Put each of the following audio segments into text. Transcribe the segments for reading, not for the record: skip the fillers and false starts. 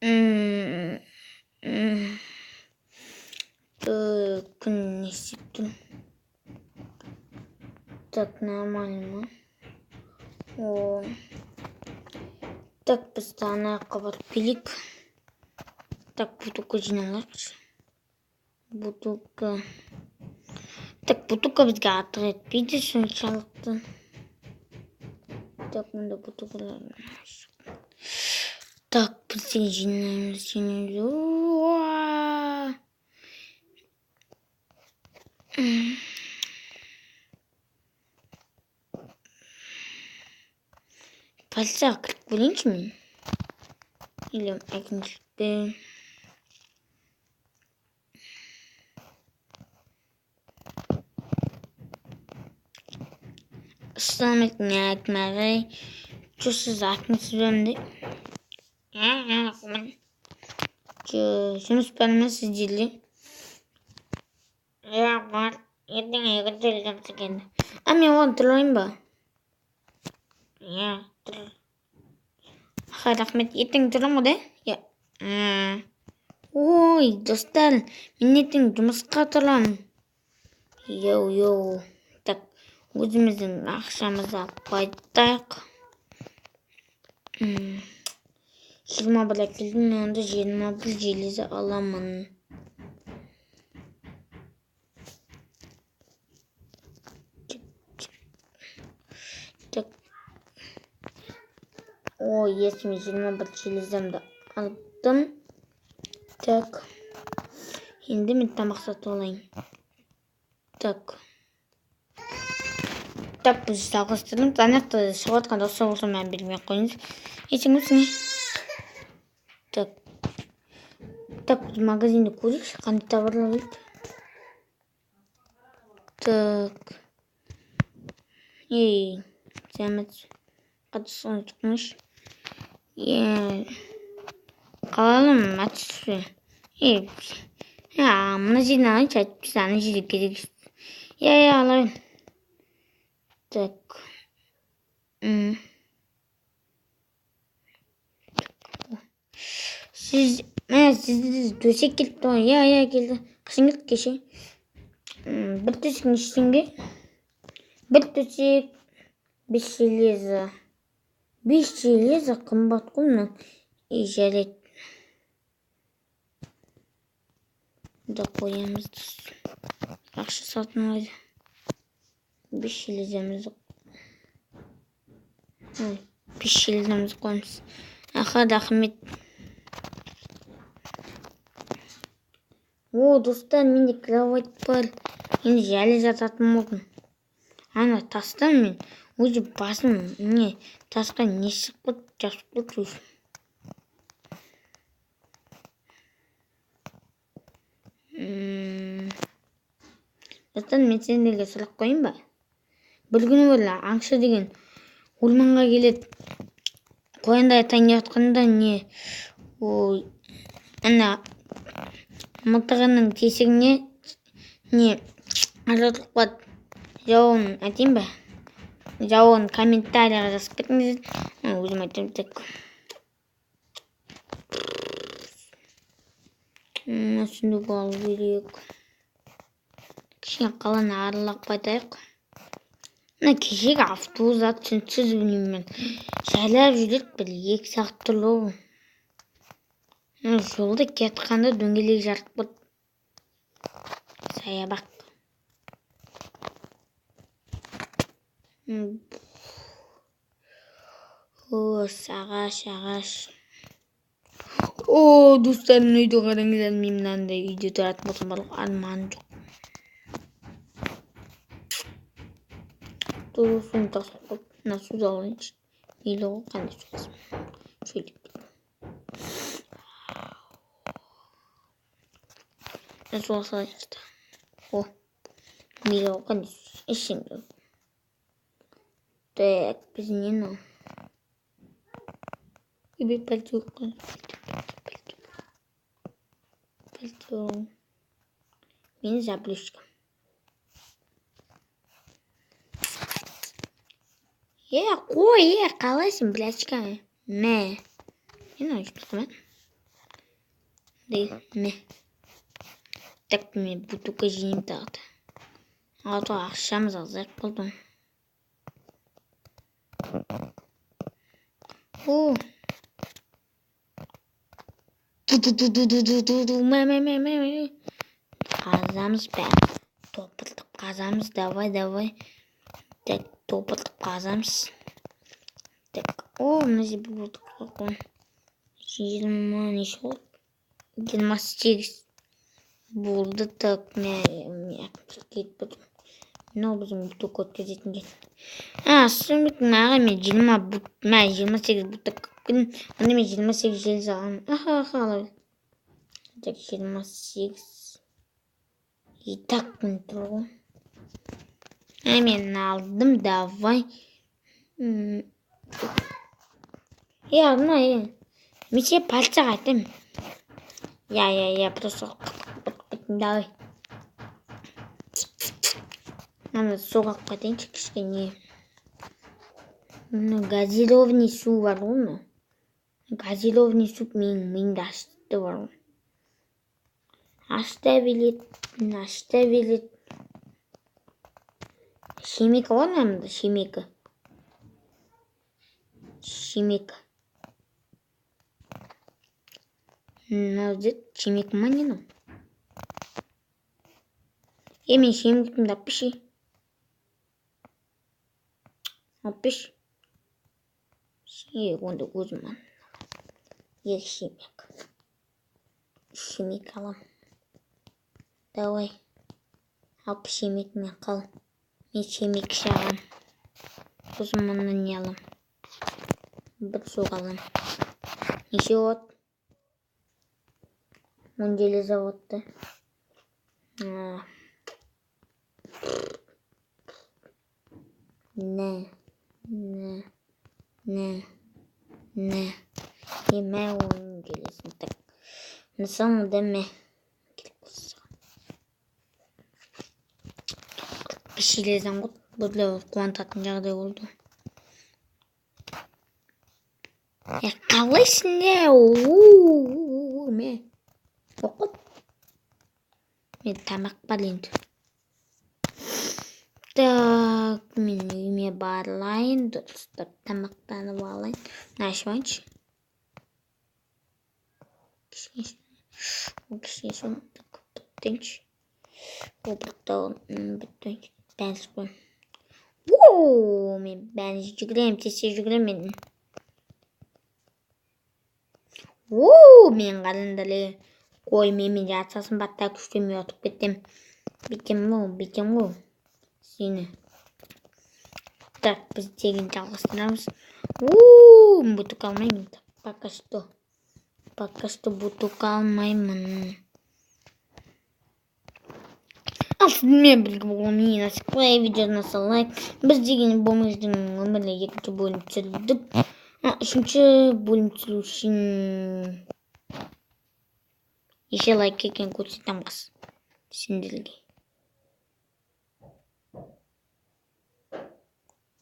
М, м. Так, күн не істеп тұр? Так, нормально ма? О. Так, біз ана жаққа барып келейік. Так, бутылка жиналайықшы. Бутылка. Так, бутылка бізге артық етпейді соншалықты. Так, мында бутылкалар. Так, біз деген жинаймыз, жинаймыз. Уа! Полицияға кіріп көрейінші мен. Или әкімшілікке. Ассалаумағалейкум, әкім ағай. Чё, сіз әкімсіз бе мындай? Чё, жұмыс бар ма сіздерде? Иә, бар. Ертең екінші жұмыс екен. А мен оған тұрайын ба? Иә, тұр. Аха, рахмет. Ертең тұрамын ғой да? Иә. Ой, достар, мен ертең жұмысқа тұрамын. Йоу, йоу. Так, өзіміздің ақшамызды алып қайтайық. 21 әкелдім, мен онда 21 железі аламын. Так. Ой, есіме 21 железемді алдым. Так. Енді мен тамақ сатып алайын. Так. Так, біз жалғастырамыз. Ана жақта шығып жатқан достар болса, мән бермей ақ қойыңыз. Ертең өсіңе. Так. Так, біз магазинді көрейікші, қандай товарлар келді. Так. Ей, сәлеметсіз. Қатысқан шықыңызшы. Е, қалалым, атышпы. Ей, мына жерден алайыншы, әйтпесе ана жерде керек. Иә, иә, алайын. Так. Сіз, міне, сізді төсек келіпті ғой. Иә, иә, келді. Қашан келді кеше? Бір төсек неше теңге? Бір төсек 5 железо. 5 железо қымбат қой мынау. Ей, жарайды. Да қоямыз. Ақша сатын алады. 5 железемізді. Ой, 5 железемізді қоямыз. Аха, рахмет. О, достар, менде кровать бар. Енді жайлы жататын болдым. Ана тастан мен уже басым не тасқа не шығып кетті, жабысып кетті уже. Достар, мен сендерге сұрақ қояйын ба? Бір күні бір аңшы деген орманға келеді. Қоянды атайын деп жатқанда не, ой, ана мылтығының тесігіне не ажыратылып қалады. Жауабын айтайын ба? Жауабын комментарийға жазып кетіңіздер. Өзім айтамын тек. Сундук алу керек. Кішкене қаланы аралап қайтайық. Мына кешегі автобус аты түсініксіз білмеймін мен. Жайлап жүреді, бір 2 сағат тұрды ғой. Жолда кетқанда дөңгелек жарып кетті. Саябақ. О, ағаш, ағаш. О, достар, мына үйді қараңыздар, мен мынандай үйде тұратын болсам барлық арманым жоқ. Суын тасып қойып, мына суды алайыншы. Мейлі ғой, қандай су алсам. Шөлдеп кеттім. Мына су алсайыншы да. О, мейлі ғой, қандай су ішсең де. Так, біз нені? Үйбек пальто қой. Пальто, пальто. Мен заблюшка. Е, қой, е, қалайсың, блячка? Мә. Мен оны жұмыс қылмадым. Мә. Так, мен бутылка жеймін тағы да. А то ақшамыз азайып қалды. О. Ту-ту-ту-ту-ту-ту-ту. Мә, мә, мә, мә, мә. Қазамыз бәрі. Топыртып қазамыз. Давай, давай. Так, топыртып қазамыз. Так, о, мына жерде бутылка қойған. 20 неше болды? 28 болды. Так, мә, кетіп бардым. Мынау біздің бутылка өткізетін жер. А, түсінбейтін аға, мен 28 бутылка күн, онда мен 28 железо аламын. Аха, аха, ала бер. Так, 28. И так міне тұр ғой. Ә, мен алдым, давай. Е, алдым, е. Мен сен полицияға айтамын. Я, я, я, просто давай. Ана суға алып кетейінші кішкене. Мына газированный су бар ғой мына. Газированный су менің миымды ашытты бар ғой. Ашыта береді, ашыта береді. Шемекі бар ма мында, шемекі? Шемекі. Мынау деді, шемекі ма не мынау? Е, мен шемекімді алып берші. Алып берші. Е, онда өзім алам. Екі шемек. Үш шемек алам. Давай. Алып шемекімен қал. Мен шемек жағам. Сосын мындан не алам? Бір сок алам. Неше болады? 10 железо болады. Не, не, не, не. Е, мә оның железін. Так. Соңында мә. Керек болса. 45 железон ғой. Бұл да қуантатын жағдай болды. Е, қалайсың не? О, мә. Оқып. Мен тамақ бар енді. Так, мен үйіме барайын, дұрыстап тамақтанып алайын. Мына ішіп алайыншы. Кішкене, кішкене соны біттейінші. О, біттейінші. Бәрін ішіп қоямын. Воу, мен бәрін жүгіремін, тез тез жүгіремін мен. Воу, мен қараңдар, е. Қой, менімен жарысасың ба? Так, үштеме ұтып кетем. Бүйтем ғой, бүйтем ғой. Сені. Так, біз деген жалғастырамыз. Ууу, бутылка алмаймын. Пока что. Пока что бутылка алмаймын. Ал сізбен бірге болған мен Асықбай, видеоны лайк. Біз деген бомждың өміріне екінші бөлім түсірдік. Үшінші бөлім түсіру үшін неше лайк екенін көрсетемін қыз сендерге.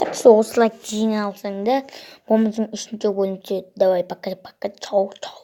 Так что осы лайк жинай алсаң да, бомждың үшінші бөлім түседі. Давай, пока, пока, чау, чау.